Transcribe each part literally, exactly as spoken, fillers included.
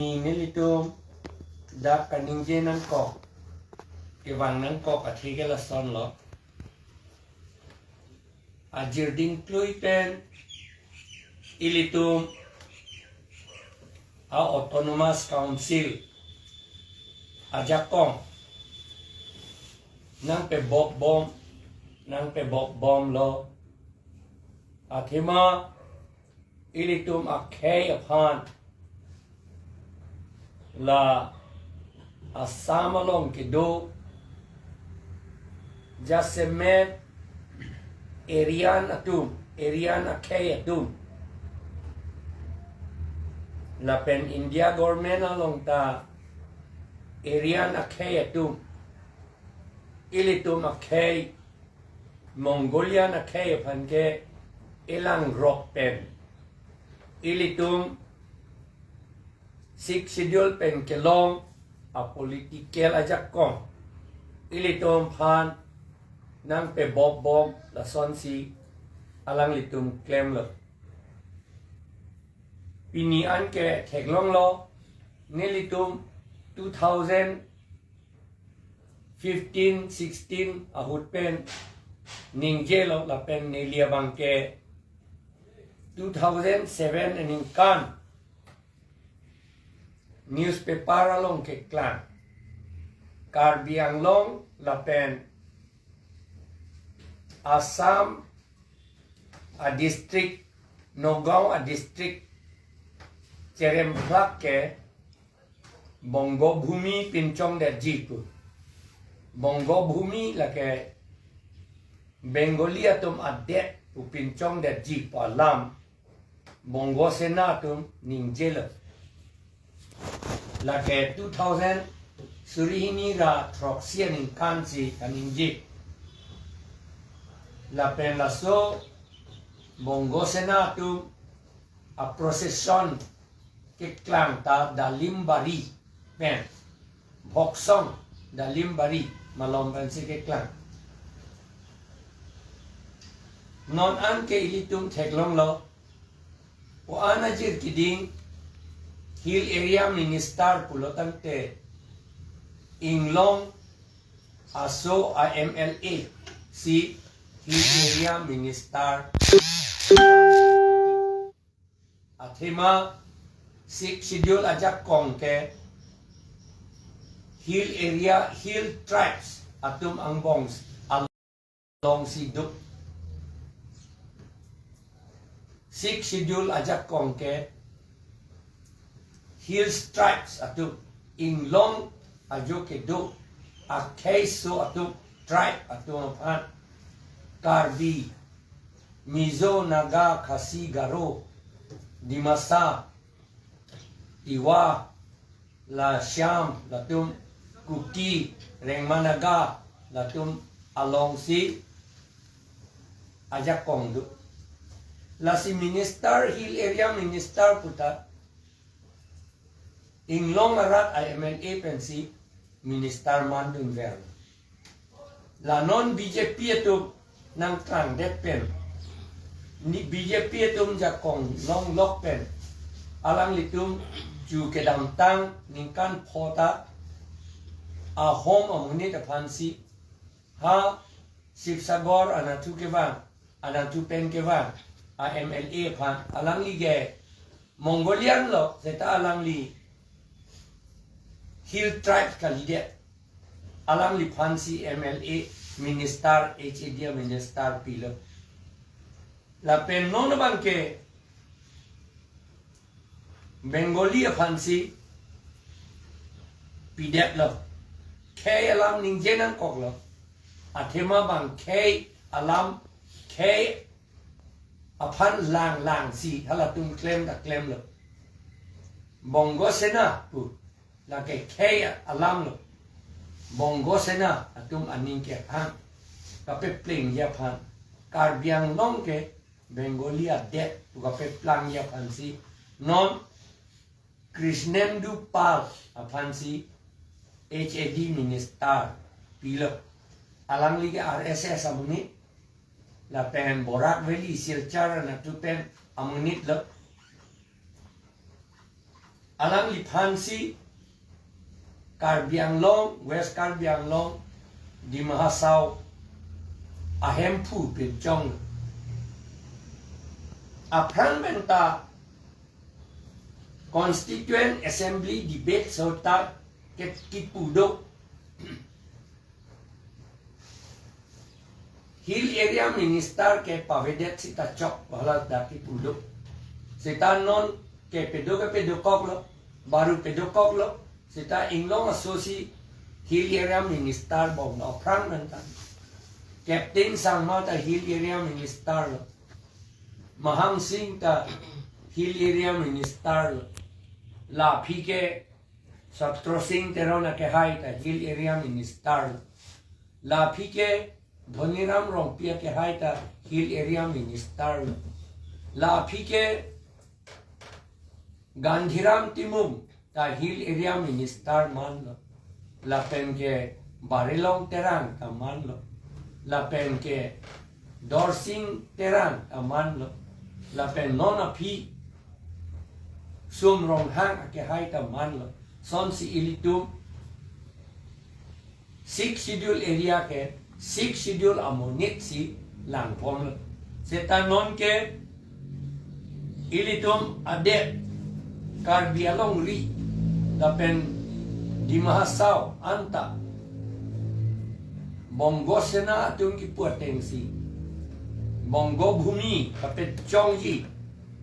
Nelitum dak kaningje nangkok, kevang nangkok athe ke lasonlo. Ajir dingklui pen ilitum a-Autonomous Council ajakong nangpebok bom, nangpebok bomlo. Athema ilitum akhei aphan la Assam along kedo jasemet Aryan atum, Aryan akhei atum, lapen India government along ta Aryan akhei atum, ilitum akhei, Mongolian akhei aphan ke elangrok pen ilitum Sixth Schedule pen kelong a-political ajakong ilitum aphan nangpebok bom lasonsi alanglitum klemlo. Pini an ke theklonglo, nelitum two thousand fifteen sixteen ahut pen ningjelo, lapen neli abang ke two thousand seven aningkan newspaper along keklang, Karbi Anglong lapen Assam a-district, Nagaon a-district cheremphlak ke Bongo Bhumi pinchongdetji pu. Bongo Bhumi lake Bengali atum adet pu pinchongdetji pu alam Bongo Sena atum ningjelo. Lake two thousand suri hini ra throksi aningkan si kaningje. Lapen laso Bongo Sena atum a-procession keklang ta Dalimbari pen, Bhoksong Dalimbari malom pensi keklang. Non an ke ilitum theklonglo, o-an ajir kiding Hill Area Minister pulo tangte inglong aso a-M L A si Hill Area Minister. Athema Sixth Schedule ajakong ke Hill Area, Hill Tribes atum angbong alongsi do. Sixth Schedule ajakong ke Hill Tribes atum, inglong ajo kedo akhei aso atum, tribe atum aphan, Karbi, Mizo, Naga, Khasi, Garo, Dimasa, Tiwa, la Shyam, latum Kuki, Rengma Naga, latum alongsi ajakong do. Lasi minister, Hill Area Minister puta inglong arat a-M L A pensi minister mandunver. La non B J P atum nangklangdet pen, ni B J P atum jakong longlok pen, alanglitum chu kedamtang ningkan pho ta ahom amonit aphansi ha Sibsagar anatthu kevang, anatthu pen kevang a-M L A aphan, alangli ke Mongolian lo, seta alangli Hill Tribe kalidet. Alangliphansi M L A minister, H A D minister pilo. Lapen non abang ke Bengali aphansi pidetlo. Khei alam ningje nangkoklo. Athema bang khei alam, khei aphan langlangsi halatum klem ta klemlo. Bongo Sena pu, lake khei alam lo. Bongo Sena atum aning kehang kapeplengji aphan, Karbi Anglong ke Bengali adet pu kapeplangji aphansi non Krishnendu Pal aphansi H A D minister pilo. Alangli ke R S S amonit, lapen Barak Valley, Silchar anatthu pen amonit lo. Alangliphansi Karbi Anglong, West Karbi Anglong, Dima Hasao ahemphu pinchong. Aphrang pen ta Constituent Assembly debate sota ke kipu do. Hill Area Minister ke pavedet sita chok, hala ta kipu do. Sita non ke pedo ke pedokoklo, baru pedokoklo. Sita Inglong asosi Hill Area Minister bom do aphrang pen ta. Captain Sangma ta Hill Area Minister lo. Mahang Sing ta Hill Area Minister lo. Laphi ke Satro Sing Teron akehai ta Hill Area Minister lo. Laphi ke Dhoniram Rongpi akehai ta Hill Area Minister lo. Laphi ke Gandhiram Timung ta Hill Area Minister man lo. Lapen ke Barilong Terang ta man lo. Lapen ke Dorsing Terang ta man lo. Lapen non aphi Sum Ronghang akehai ta man lo. Sonsi ilitum Sixth Schedule area ke Sixth Schedule amonit si langbom lo. Seta non ke ilitum adet Karbi Anglong ri lapen Dima Hasao anta Bongo Sena atum kipu atengsi Bongo Bhumi kapechongji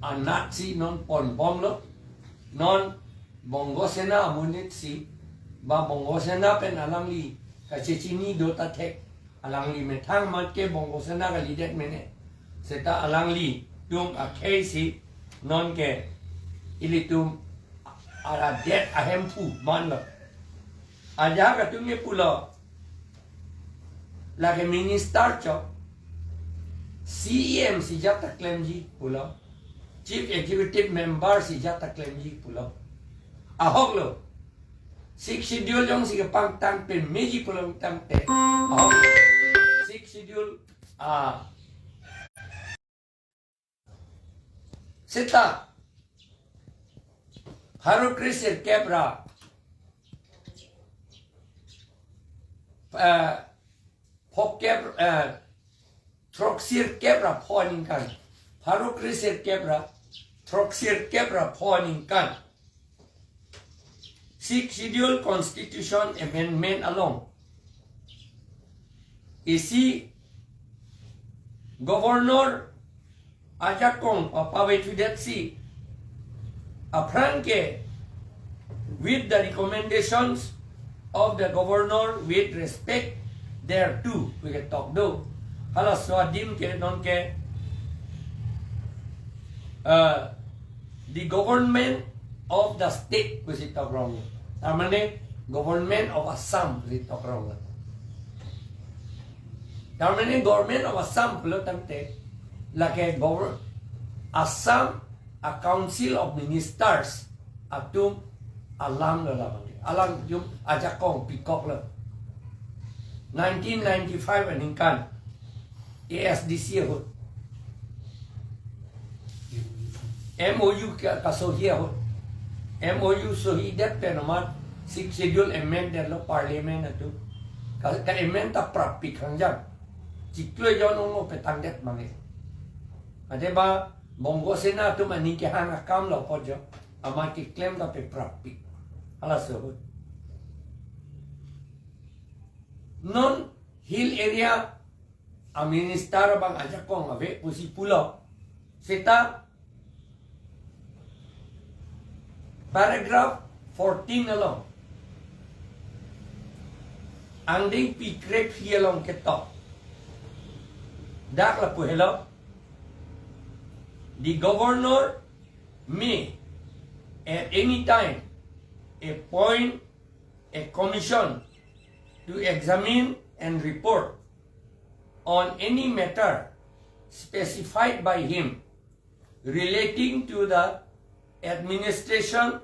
anatsi non ponbom lo. Non Bongo Sena amonit si, ba Bongo Sena pen alangli kachechini do ta thek, alangli methang mat ke Bongo Sena kalidet mene. Seta alanglitum akhei si non ke ilitum adet ahemphu man lo. Ajahak atum ke pulo, lake minister chok, C E M si jat ta klemji pulo, Chief Executive Member si jat ta klemji pulo. Ahok lo. Sixth Schedule jongsi kepangtang pemeji pulo tangte, ahok lo. Sixth Schedule, ah, seta pharo kre sirkep ra, eh, phokep, eh, throksirkep ra pho aningkan. Pharo kre sirkep ra throksirkep ra pho aningkan Sixth Schedule Constitution Amendment along isi Governor ajakong papavethudet si aphrang ke with the recommendations of the Governor with respect thereto, pu ketok do. Halaso adim ke non ke, uh, the government of the state pusi tokrong. Tar mane Government of Assam pusi tokrong. Tar mane Government of Assam pulo tangte lake govern-, Assam a Council of Ministers atum alam lo labang. Alangtum ajakong pikok lo. Nineteen ninety-five aningkan A S D C ahut M O U ke kasohi ahut, M O U sohidet pen amat Sixth Schedule amended lo Parliament atum. Ka, ka amend ta prappik hangjang. Chiklo jon ong lo petangdet mange. Ade ba Bongo Sena atum aning kehang akam lo apot jo, amat keklem ta pe prappik. Halaso ahut. Non Hill Area a minister abang ajakong ave pusi pulo. Seta paragraph fourteen along angdengpi krephli along ketok. Dak lapu helo. The governor may at any time appoint a commission to examine and report on any matter specified by him relating to the administration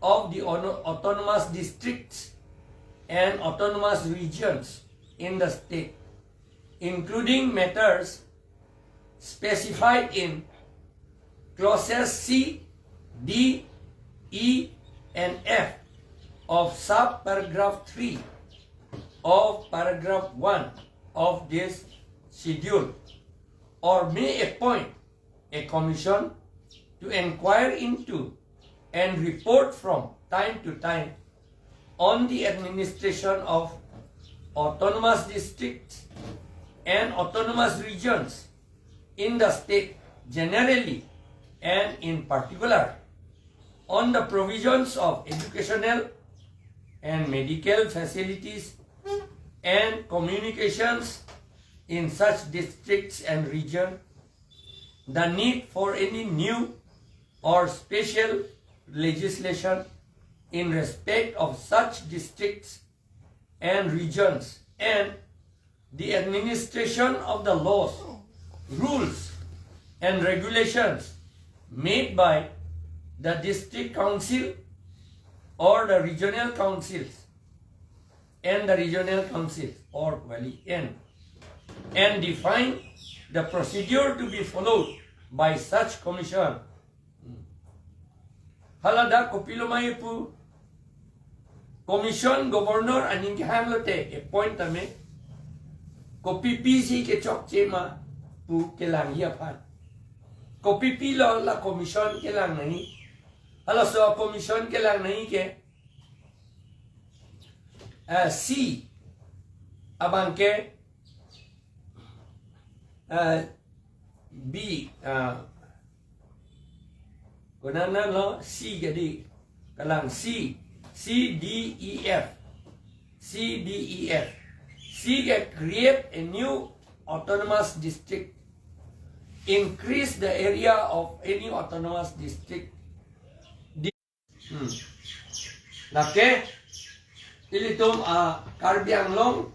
of the auto-, autonomous districts and autonomous regions in the state, including matters specified in clauses C, D, E and F of sub-paragraph three of paragraph one of this schedule, or may appoint a commission to inquire into and report from time to time on the administration of autonomous districts and autonomous regions in the state generally and in particular, on the provisions of educational and medical facilities and communications in such districts and region, the need for any new or special legislation in respect of such districts and regions, and the administration of the laws, rules, and regulations made by the district council or the regional councils and the regional councils or wali and and define the procedure to be followed by such commission. Hala dak kopilo ma pu commission governor aning kehang lote appoint tame, kopi pisi kechokche ma pu kelangji aphan. Kopi pilo la commission kelang nangji. Halaso commission kelang nangji ke, eh, C abang ke, eh, B, ah, konana lo C ke di. Kalang C, C D E F. C D E F. C ke create a new autonomous district. Increase the area of any autonomous district. Hmm. Lake, ilitum a Karbi Anglong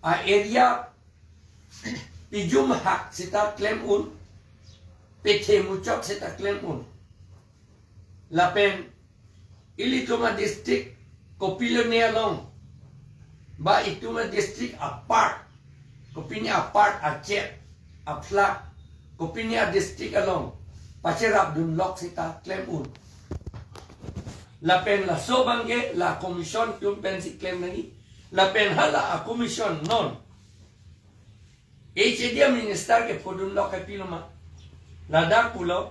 a area pijum hak seta klem un, pethe muchot seta klem un. Lapen ilitum a district kopilone along, ba itum a district apart, kopine apart achet, aphlak, kopine a district along pacherap dunlok seta klem un. Lapen laso abang ke la commission atum pensi klem nangji. Lapen hala a commission non H A D a minister kephodunlok ke pilo ma. Ladak pulo,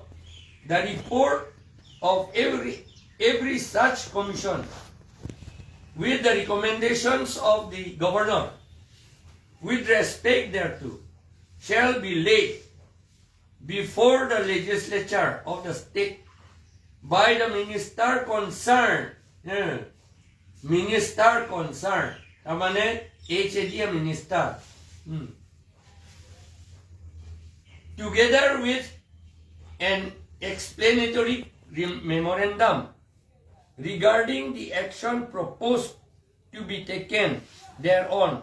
the report of every, every such commission with the recommendations of the governor with respect thereto shall be laid before the legislature of the state by the minister concerned. Eh, minister concerned. Tamane H A D a minister. Hmm. Together with an explanatory rem-, memorandum regarding the action proposed to be taken thereon.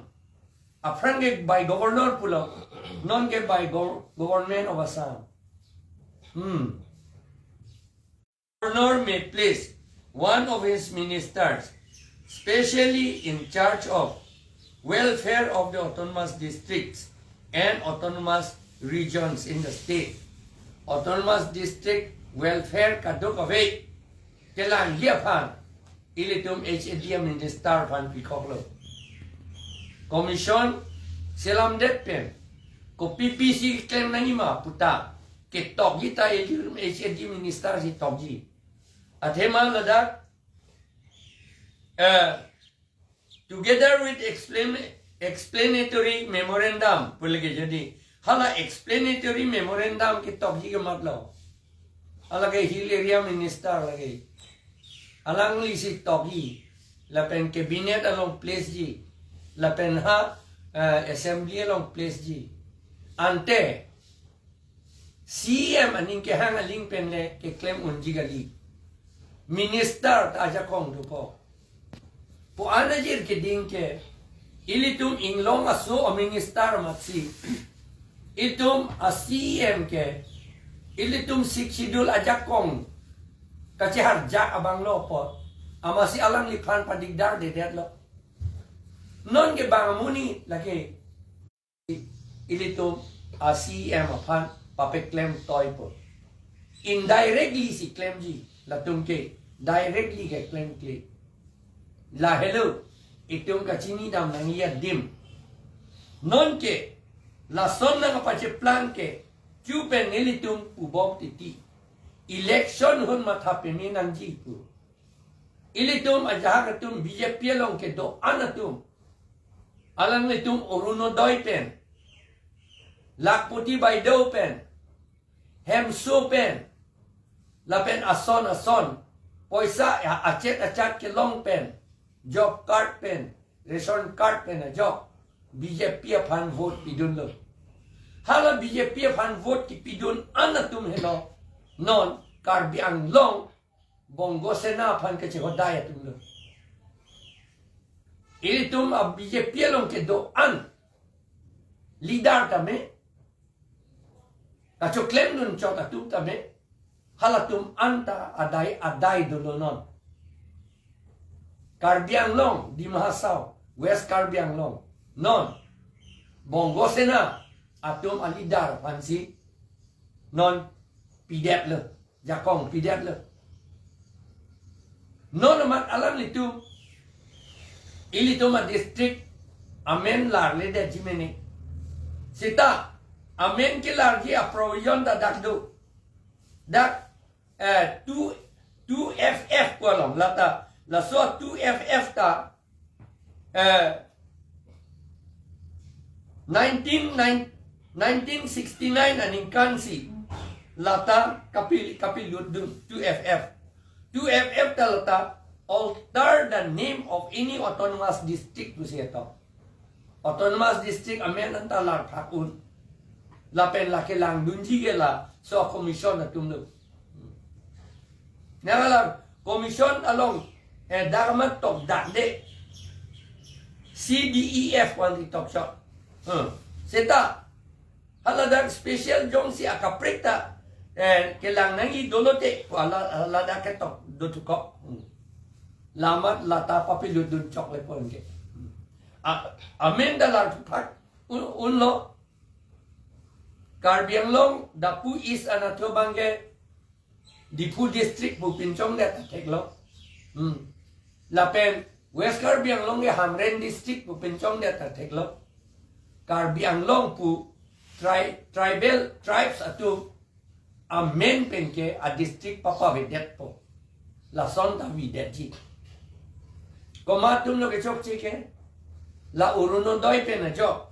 Aphrang ke by governor pulo, non ke by gov-, government of Assam. Hmm. Governor may place one of his ministers specially in charge of welfare of the autonomous districts and autonomous regions in the state. Autonomous district welfare kadokave kelangji aphan ilitum H A D a minister aphan pikoklo. Commission selamdet pen kopi pisi klem nangji ma puta ketokji ta ilitum H A D minister si tokji. Athema ladak, eh, together with explain-, explanatory memorandum, pu lake jadi. Hala explanatory memorandum ketokji ke matlo. Hala ke Hill Area Minister lake. Alangli si tokji. Lapen cabinet along place ji. Lapen ha, eh, assembly along place ji. Ante, C E M aning kehang aling pen le keklem unji kali. Minister ta ajakong dopo. Pu-an ajir keding ke, ilitum inglong aso a minister amatsi, itum a C E M ke, ilitum Sixth Schedule ajakong kacheharjak abang lo po. Amatsi alangliphan padikdardedetlo. Non ke bang amonit lake ilitum a C E M aphan papeklem toipo. Indirectly si klemji. Latum ke directly keklem kle. Lahelo itum kachinidam nangji adim. Non ke lason nangkapacheplang ke chu pen nelitum pubom titi. Election ahut matha peme nangji pu. Ilitum ajahak atum B J P along kedo-an atum, alanglitum Orunodoi pen, Lakhpati Baideo pen, Hemso pen, lapen ason ason poisa a-, achet achat kelong pen, job card pen, ration card pen ajok B J P aphan vote pidunlo. Hala B J P aphan vote kipidun-an atum helo non Karbi Anglong Bongo Sena aphan kachehodai atumlo. Ilitum a B J P along kedo-an leader tame, kachoklemdun chot atum tame, halatum anta adai adai dolo non. Karbi Anglong, Dima Hasao, West Karbi Anglong, non Bongo Sena atum a leader aphansi non pidetlo, jakong pidetlo. Non amat alanglitum, ilitum a district amen larledetji mene. Seta amen kelarji a provision ta dak do. Dak, eh, two, two F F pu along, lata, laso two F F ta, eh, nineteen, nine, nineteen sixty-nine aningkansi lata kapil, kapilutdun two F F. Two F F ta lata alter the name of any autonomous district pusi ato. Autonomous district amen anta larphak un. Lapen la kelangdunji ke laso commission atumlo. Nangala commission along, eh, dak amat tokdakde C D E F wan di tokchot. Hmm. Seta haladak special jongsi akaprek ta, eh, kelang nangji dolote, hala, haladak ketok dothukok. Hmm. La amat lata papilutdun chokle pon ke. Hmm. A, amen ta larphak un, unlo. Karbi Anglong dapu East anatthu abangke Diphu district pu pinchongdet ta theklo. Hmm. Lapen West Karbi Anglong ke Hamren district pu pinchongdet ta theklo. Karbi Anglong pu tri-, tribal tribes atum amen pen ke a district papavedetpo. Lason ta avedetji. Komat atumlo kechokche ke? La Orunodoi pen ajok,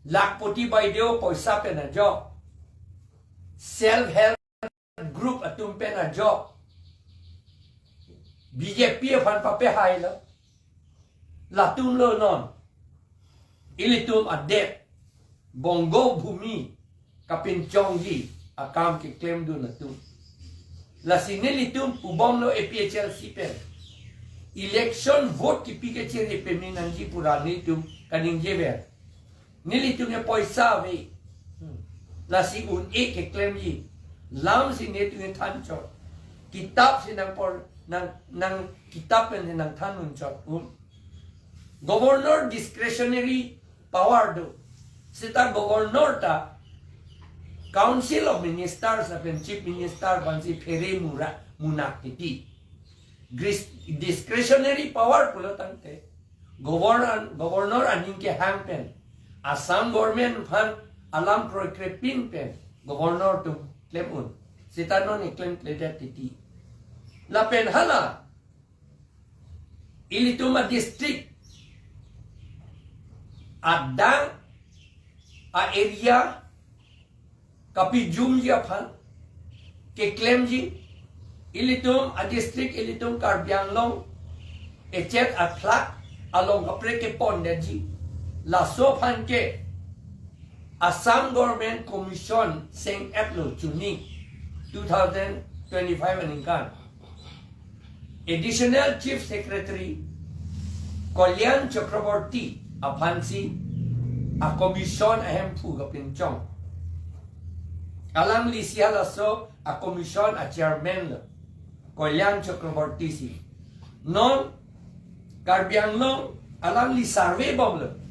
Lakhpati Baideo poisa pen ajok, self help group atum pen ajok, B J P aphan papehailo. Latumlo non ilitum adet Bongo Bhumi kapinchongji akam keklemdun atum. Lasi nelitum pubomlo A P H L C pen, election vote kipi kachere peme nangji pu ra nelitum kaningjever. Nelitum ke poisa ave. Hmm. Lasi un-e keklemji. Lamsi nelitum ke thanchot. Kitapsi nangpor, nang, nang kitap pensi nangthandun chot un. Governor discretionary power do. Seta governor ta Council of Ministers lapen Chief Minister aphansi phere mura munak titi. Gris-, discretionary power pulo tangte governor, governor aning kehang pen, Assam government aphan alam kroikrepin pen governor atum klem un. Seta non keklemkledet titi. Lapen hala ilitum a district adang a area kapijumji aphan keklemji, ilitum a district, ilitum Karbi Anglong echet athlak along kaprek kepondetji. Laso aphan ke Assam Government Commission seng-etlo chuni two thousand twenty-five aningkan. Additional Chief Secretary Kalyan Chakraborty aphansi a commission ahemphu kapinchong. Alanglisi halaso a commission a chairman lo, Kalyan Chakraborty si. Non Karbi Anglong alangli survey bomlo.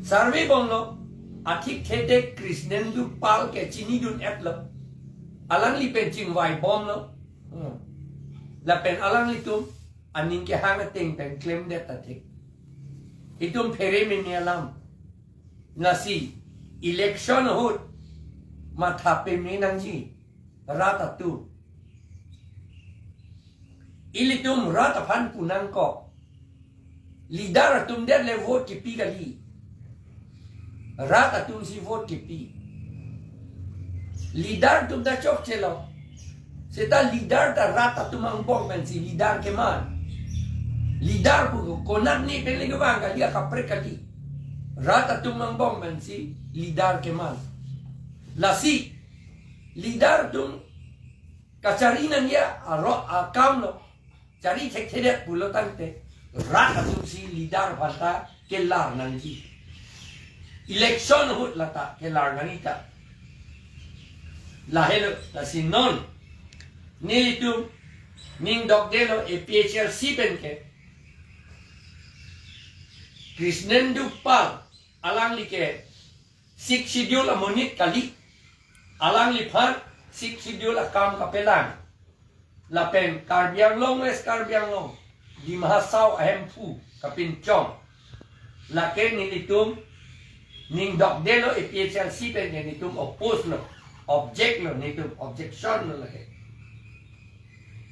Survey bomlo, athik thetek Krishnendu Pal ke chinidun-etlo. Alangli pen chingvai bomlo. Hmm. Lapen alanglitum aning kehang ateng pen klemdet ta thik. Itum phere meme alam. Lasi election ahut matha peme nangji rat atum. Ilitum rat aphan pu nangkok. Leader atum det le vote kipi kali. Rat atum si vote kipi. Leader atum ta chokchelo. Seta leader ta rat atum angbong pensi leader keman. Leader pu konat ni pen le kevang kali, akaprek kali. Rat atum angbong pensi leader keman. Lasi leader atum kachari nangji aro akamlo. Chari thekthedet pulo tangte rat atum si leader aphanta kelar nangji. Election ahut lata kelar nangji ta. Lahelo, lasi non nelitum ning dokdelo A P H L C pen ke. Krishnendu Pal alangli ke Sixth Schedule amonit kali. Alangliphan Sixth Schedule akam kapelang. Lapen Karbi Anglong, West Karbi Anglong, Dima Hasao ahemphu kapinchong. Lake nelitum ning dokdelo, A P H L C pen ke nelitum oppose lo, object lo, nelitum objection lo lake.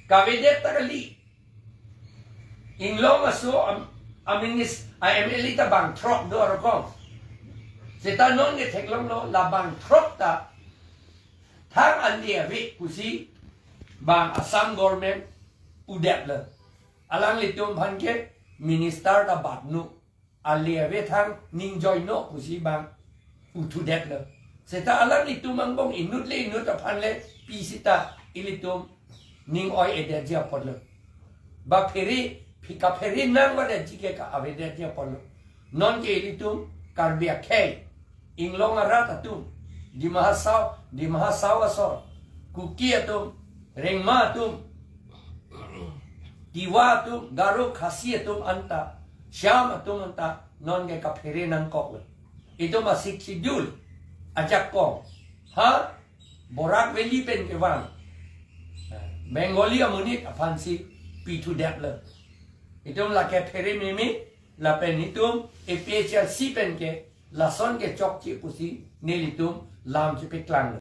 Kavedet ta kali. Inglong aso am, aminis a M L A ta bang throk do arokong. Seta non ke theklonglo, la bang throk ta thang ale ave pusi bang Assam government udap lo. Alanglitum aphan ke minister ta bat nu. Ale ave thang ning joino pusi bang puthudetlo. Seta alanglitum angbong inut le inut aphan le pi sita ilitum ning oi-edetji apotlo. Ba phere, phi kaphere nang vadetji ke ka-avedetji apotlo. Non ke ilitum Karbi akhei, Inglong arat atum, Dima Hasao, Dima Hasao asor, Kuki atum, Rengma atum, Tiwa atum, Garo, Khasi atum anta, Shyam atum anta, non ke kaphere nangkoklo. Itum a-Sixth Schedule ajakong. Ha, Barak Valley pen kevang Bengali amonit aphansi pithudetlo. Itum lake phere meme, lapen itum A P H L C pen ke lason ke chokche pusi nelitum lam chepeklanglo.